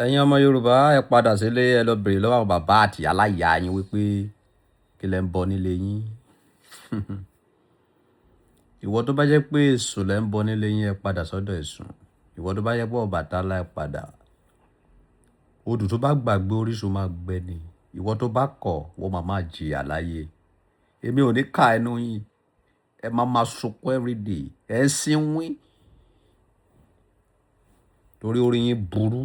Ẹ̀yin ọmọ Yorùbá, ẹ padà sílé, ẹ lọ bèrè lọ́wọ́ àwọn bàbá àti aláya yín wípé kí lẹ ń bọ nílé yín. Ìwọ tó bá jẹ́ pé èṣù lẹ ń bọ nílé yín, ẹ padà sọ́dọ̀ èṣù. Ìwọ tó bá jẹ́ pé Ọbàtálá, ẹ padà. Odù tó bá gbàgbé orísun máa gbẹ ni. Ìwọ tó bá kọ̀, wọ́n máa máa jìyà láyé. Èmi ò ní ká ẹnu yín. Ẹ máa máa sunkún everyday. Ẹ ń sínwín. Torí orí yín burú.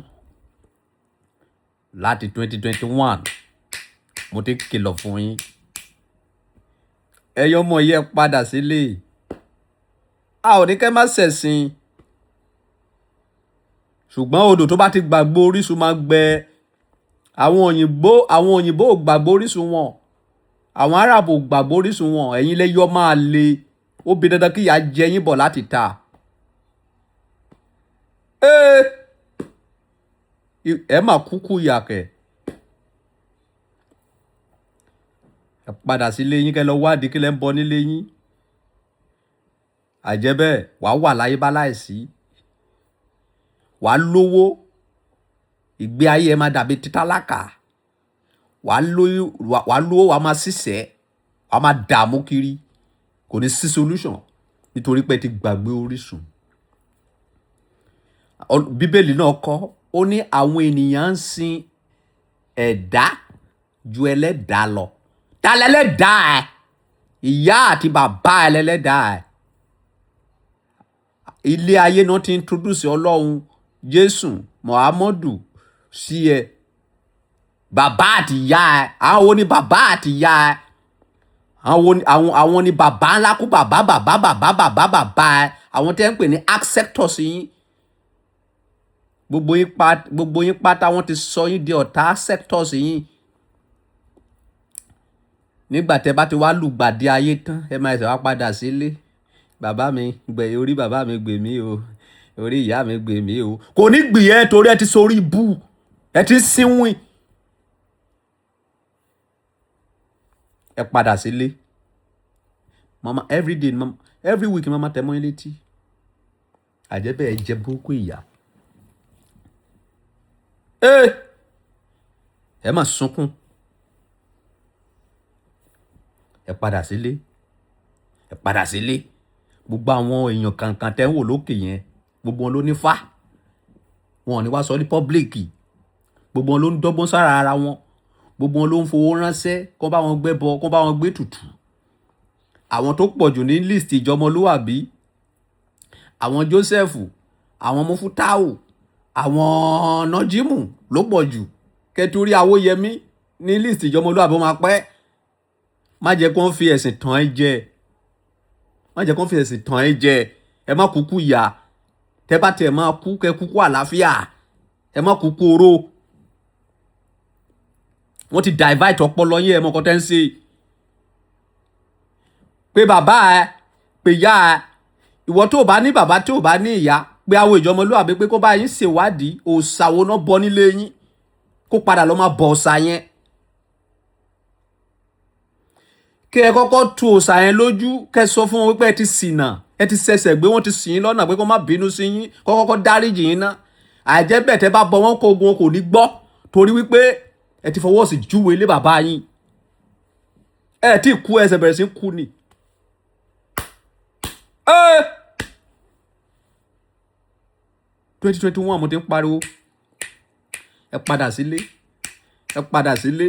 Láti 2021, mo ti kìlọ̀ fún yín. Ẹ̀yin ọmọ yìí, ẹ padà sílé. A ò ní kẹ́ má ṣẹ̀sìn. Ṣùgbọ́n odò tó bá ti gbàgbé orísun máa gbẹ. Àwọn òyìnbó ò gbàgbé orísun wọn. Àwọn Arab ò gbàgbé orísun wọn. Ẹ̀yin lẹ yọ máa le. Ó bi dandan kí ìyà jẹ yín bọ̀ láti ta. Ee! Ẹ máa kúkú ìyà kẹ̀. Ẹ padà sílé yín kẹ́ lọ wádìí kí lẹ ń bọ nílé yín. Àìjẹ́ bẹ́ẹ̀, wàá wà láyé bá láìsí. Wàá lówó. Ìgbé ayé ẹ máa dàbí títálákà. Wàá lóyún, wàá lówó, wàá máa ṣiṣẹ́, wàá máa dààmú kiri. Kò ní sí solution nítorí pé ẹ ti gbàgbé orísun. Bíbélì náà kọ́, ó ní àwọn ènìyàn ń sin ẹ̀dá ju ẹlẹ́dàá lọ. Ta lẹlẹ́dàá ẹ? Ìyá àti bàbá ẹ lẹlẹ́dàá ẹ. Ilé ayé náà ti introduce Ọlọ́run, Jésù, Muhammadu sí ẹ. Bàbá àti ìyá ẹ. Àwọn wo ni bàbá àti ìyá ẹ? Àwọn ni bàbá ńlá kú bàbá bàbá bàbá bàbá bàbá ẹ. Àwọn tí ẹ ń pè ní ancestors yín. Gbogbo yín pátá wọ́n ti sọ yín di ọ̀tá ancestors yín. Nígbà tẹ bá ti wá lùgbàdì ayé tán, ẹ máa ṣẹ̀ wá padà sílé. Bàbá mi gbè, orí bàbá mi gbè mí o. Orí ìyá mi gbè mí o. Kò ní gbì ẹ́ torí ẹ ti sórí ibú. Ẹ ti sínwín. Ẹ padà sílé. Mama every day, mama every week, mama tẹ mọ́ yín létí. Àìjẹ́ bẹ́ẹ̀, ẹ jẹ burúkú ìyà. Ee! Ẹ máa sunkún. Ẹ padà sílé. Ẹ padà sílé. Gbogbo àwọn èèyàn kankan tẹ́ ń wò lókè yẹn, gbogbo wọn ló ní fá. Wọn ò ní wá sọ ní public. Gbogbo wọn ló ń dọ́gbọ́n sára ara wọn. Gbogbo wọn ló ń fowó ránṣẹ́ kó bá wọn gbẹ́bọ, kó bá wọn gbé tutù. Àwọn tó pọ̀jù ní list ìjọmọlúwàbí, àwọn Joseph, àwọn Mufutau, àwọn Nọ́jímù ló pọ̀ jù. Kẹ́tùrí Awóyẹmí ní list ìjọmọlúwàbí ó máa pẹ́. Má jẹ́ kó fi ẹ̀sìn tàn ẹ́ jẹ. Má jẹ́ kó fi ẹ̀sìn tàn ẹ́ jẹ. Ẹ má kúkú yà. Tẹ́ bá tiẹ̀ máa kú, kẹ́ kúkú àlàáfíà. Ẹ má kúkú oró. Wọ́n ti divert ọpọlọ yín, ẹ mọ̀ nǹkan tẹ́ ń ṣe. Pé bàbá ẹ, pé ìyá ẹ. Ìwọ tó bá ní bàbá, tó bá ní ìyá, pé àwọn ìjọmọlúwàbí pé kó bá yín ṣèwádìí òòṣà wo náà bọ nílé yín. Kó padà lọ máa bọ òòṣà yẹn. Kí ẹ kọ́kọ́ tu òòṣà yẹn lójú, kẹ́ sọ fún wọn wípé ẹ ti ṣìnà, ẹ ti ṣẹ̀ṣẹ̀ gbé, wọ́n ti ṣì yín lọ́nà pé kó má bínú sí yín, kó kọ́kọ́ dáríjì yín ná. Àìjẹ́ bẹ́ẹ̀, tẹ́ bá bọ wọ́n kó ogun, wọn kò ní gbọ́ torí wípé ẹ ti fọwọ́ sí júwe ilé bàbá yín. Ẹ tí kú, ẹsẹ̀ bẹ̀rẹ̀ sí kú ni. Ẹ́! 2021 mo ti ń pariwo. Ẹ padà sílé. Ẹ padà sílé.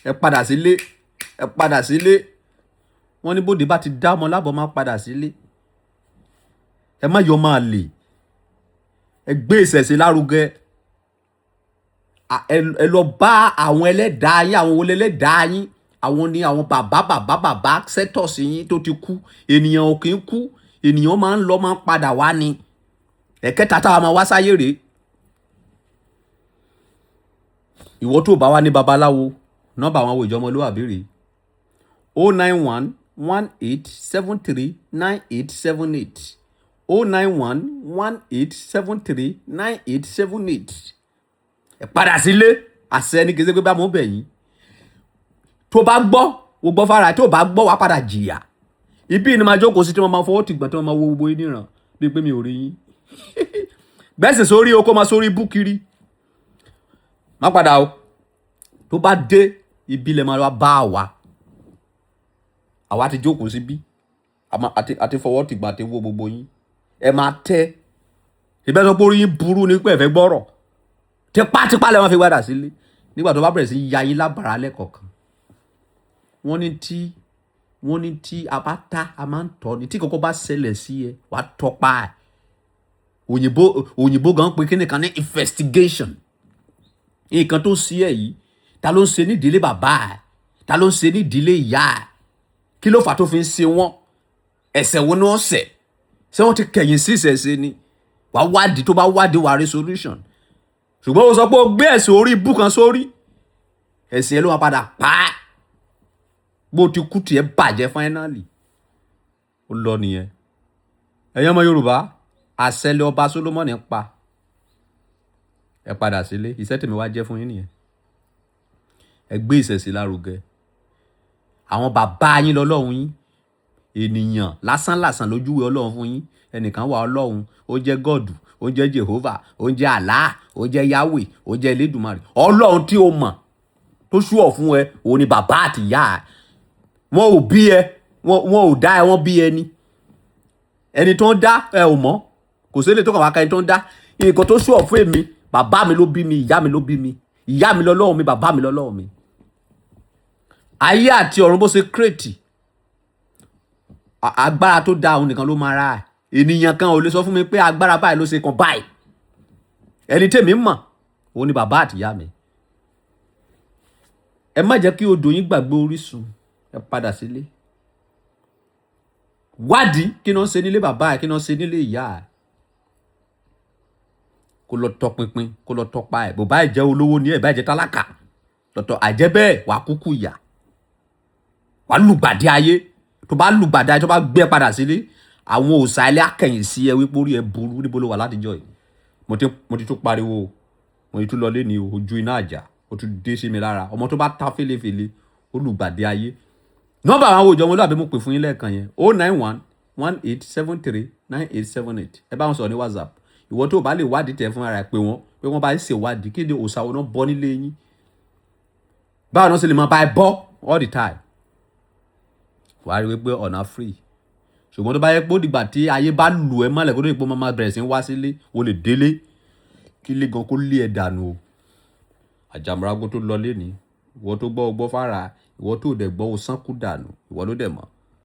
Ẹ padà sílé. Ẹ padà sílé. Wọ́n ní bóde bá ti dá ọmọ lábọ̀ máa padà sílé. Ẹ má yọ máa lè. Ẹ gbé ìṣẹ̀ṣe lárugẹ. Ẹ lọ bá àwọn ẹlẹ́dàá yín, àwọn wo lẹlẹ́dàá yín? Àwọn ni àwọn bàbá bàbá bàbá ancestors yín tó ti kú. Ènìyàn ò kí ń kú. Ènìyàn máa ń lọ, máa ń padà wá ni. Ẹ̀kẹta táwa máa wá sáyé rèé. Ìwọ tó bá wá ní babaláwo, nọ́mbà àwọn wo ìjọmọlúwàbí rèé. 091 18 73 98 78. 091 18 73 98 78. Ẹ padà sílé. Àṣẹ ni, kì í ṣe pé bá mo bẹ̀ yín. Tó bá gbọ́, o gbọ́ fara, tó bá gbọ́, wàá padà jìyà. Ibi ni màá jókòó sí tí wọ́n máa fọwọ́ tìgbọ̀n tí wọ́n máa wo gbogbo yín níran bíi pé mi ò rí yín. Gbẹ́sẹ̀ sórí o, kó máa sórí ibú kiri. Má padà o. Tó bá dé ibi lè máa wá bá àwa. Àwa ti jókòó síbí, àti fọwọ́ tìgbà àti wo gbogbo yín. Ẹ máa tẹ́ ìbẹ́ sọ pé orí yín burú ní pé ẹ fẹ́ gbọ́rọ̀. Tipátipá lè máa fi padà sílé nígbà tó bá bẹ̀rẹ̀ sí ya yín lábàrá lẹ́kọ̀ọ̀kan. Wọ́n ní tí a bá ta, a máa ń tọ́ ni. Tí kòkó bá ṣẹlẹ̀ sí ẹ, wàá tọpa ẹ̀. Òyìnbó gan pé kíni kan ní investigation. Nǹkan tó ṣe ẹ yìí, ta ló ń ṣe nídìílé bàbá ẹ? Ta ló ń ṣe nídìílé ìyá ẹ? Kí ló fà tó fi ń ṣe wọ́n? Ẹ̀ṣẹ̀ wo ni wọ́n ṣẹ̀? Ṣé wọ́n ti kẹ̀yìn sí ìṣẹ̀ṣe ni? Wàá wádìí. Tó bá wádìí, wàá rí solution. Ṣùgbọ́n o sọ pé o gbé ẹ̀sìn orí ibú kan sórí, ẹ̀sìn ẹ ló máa padà pa á. Bó ti kú, tiẹ̀ bàjẹ́ finally, ó lọ nìyẹn. Ẹ̀yin ọmọ Yorùbá, àṣẹ lé ọba Solomoni pa. Ẹ padà sílé. Iṣẹ́ tèmi wá jẹ́ fún yín nìyẹn. Ẹ gbé ìṣẹ̀ṣe lárugẹ. Àwọn bàbá yín lọ́lọ́run yín. Ènìyàn lásán lásán lójúwe Ọlọ́run fún yín. Ẹnìkan wà Ọlọ́run, ó jẹ́ God, ó jẹ́ Jehovah, ó jẹ́ Allah, ó jẹ́ Yahweh, ó jẹ́ Elédùmarè. Ọlọ́run tí o mọ̀ tó ṣúọ̀ fún ẹ, òun ni bàbá àti ìyá ẹ. Wọn ò bí ẹ, wọn ò dá ẹ, wọ́n bí ẹ ní. Ẹni tó ń dá ẹ ò mọ̀. Kò sí èlé tó kàn wá ká ẹni tó ń dá nǹkan tó ṣúọ̀ fún èmi. Bàbá mi ló bí mi, ìyá mi ló bí mi. Ìyá mi lọ́lọ́run mi, bàbá mi lọ́lọ́run mi. Ayé àti ọ̀run bó ṣe create, agbára tó dá, òun nìkan ló máa ra ẹ̀. Ènìyàn kan ò lè sọ fún mi pé agbára báyìí ló ṣe kan báyìí. Ẹni tèmi mọ̀, òun ni bàbá àtìyá mi. Ẹ má jẹ́ kí odò yín gbàgbé orísun. Ẹ padà sílé. Wádìí kí náà ṣe nílé bàbá ẹ, kí náà ṣe nílé ìyá ẹ. Kó lọ tọpinpin, kó lọ tọpa ẹ. Bò báyìí jẹ́ olówó ní ẹ, báyìí jẹ́ tálákà lọ́tọ̀, àjẹ́ bẹ́ẹ̀, wàá kúkú ìyà, wàá lùgbàdì ayé. Tó bá lùgbàdì ayé, tó bá gbé padà sílé, àwọn òòṣà ilé akẹ̀yìn sí ẹ wípé orí ẹ burú. Níbo ló wà látijọ́ yìí? Mo ti tún pariwo, mo ti tún lọ lé ní ojú iná àjà, ó tún dé sí mi lára. Ọmọ tó bá ta fèlèfèlè, ó lùgbàdì ayé. Nọ́mbà àwọn àwùjọ ọmọlúwàbí mo pè fún yín lẹ́ẹ̀kan yẹn: 09118739878. Ẹ bá wọn sọ̀rọ̀ ní WhatsApp. Ìwọ tó o bá lè wádìí tẹ̀ fún ara ẹ, pé wọ́n pé wọ́n bá ń ṣèwádìí kí ni òòṣà wọn náà bọ́ nílé yín, báwo náà ṣe lè máa bá ẹ bọ́ all the time. Wàá rí wípé ọ̀nà free. Ṣùgbọ́n tó bá yẹ pé ó dìgbà tí ayé bá lù ẹ́ mọ́lẹ̀ kó tó di pé ó máa bẹ̀rẹ̀ sí ń wá sílé, o lè délé kí ilé gan kó lé ẹ dànù o. Àjàmùrágún tó lọ léni, ìwọ tó gbọ́, o gbọ́ fara. Ìwọ tó dẹ̀ gbọ́, o sánkú dànù. Ìwọ ló dẹ̀ mọ̀.